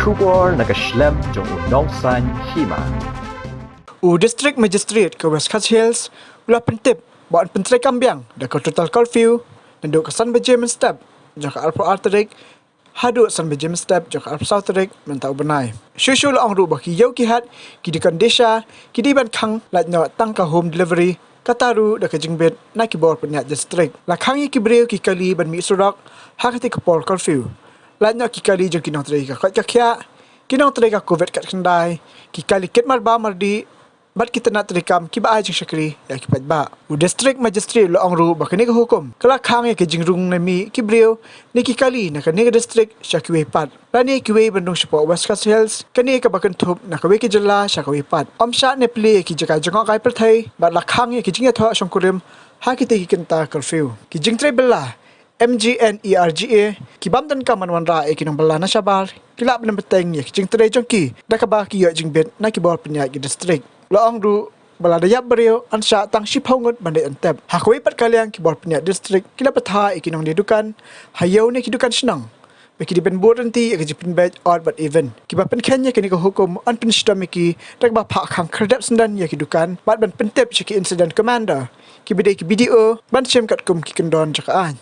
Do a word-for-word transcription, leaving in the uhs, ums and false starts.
Khubor na ka shlem jong u nongsan hima. U District Magistrate ka West Khasi Hills u la pyntip ba yn pyntreikam biang da ka total curfew naduh ka san baje mynstep jong ka arphew ar tarik haduh san baje mynstep jong ka arphew saw tarik mynta u bnai. Shuh shuh la ong ruh ba ki ïew ki hat, ki dukan desha, ki dei ban khang lait noh tang ka home delivery, kata ruh da ka jingbit na ki bor pynïaid district. La khang ïa ki briew ki kali ban mih surok ha kata ka por curfew. Lait noh ki kali jong ki nongtrei ka koit ka khiah, ki nongtrei ka covid kat khyndai, ki kali kit marba mardih, bad ki tnat treikam kiba ai jingshakri ïa ki paidbah. U District Magistrate la ong ruh ba kane ka hukum ka la khang ïa ka jingrung ne mih ki briew ne ki kali na kane ka district sha kiwei pat lane kiwei ban rung shapoh West Khasi Hills, kane kaba kynthup na kawei ka jylla sha kawei pat. Ym shah ne plie ïa ki jaka jngohkai pyrthei bad la khang ïa ki jingïathoh shongkurim ha kita ki kynta curfew. Ki jingtrei bylla MGNERGA ki bym donkam ban wanrah ïa ki nongbylla na shabar ki lah ban bteng ïa ki jingtrei jong ki da kaba ki ïoh jingbit na ki bor pynïaid ki district. La ong ruh ba lada ïap briew yn shah tang shiphew ngut ban leit yn tep. Ha kawei pat ka liang ki bor pynïaid district ki la bthah ïa ki nongdie dukan ha ïew ne ki dukan shnong ba ki dei ban bud rynti ïa ka jingpynbeit odd bad even. Kiba pynkheiñ ïa kane ka hukum yn pynshitom ïa ki da kaba phah khang khyrdep syndon ïa ki dukan bad ban pyntip sha ki incident commander kiba dei ki BDO ban shim katkum ki kyndon jong ka aiñ.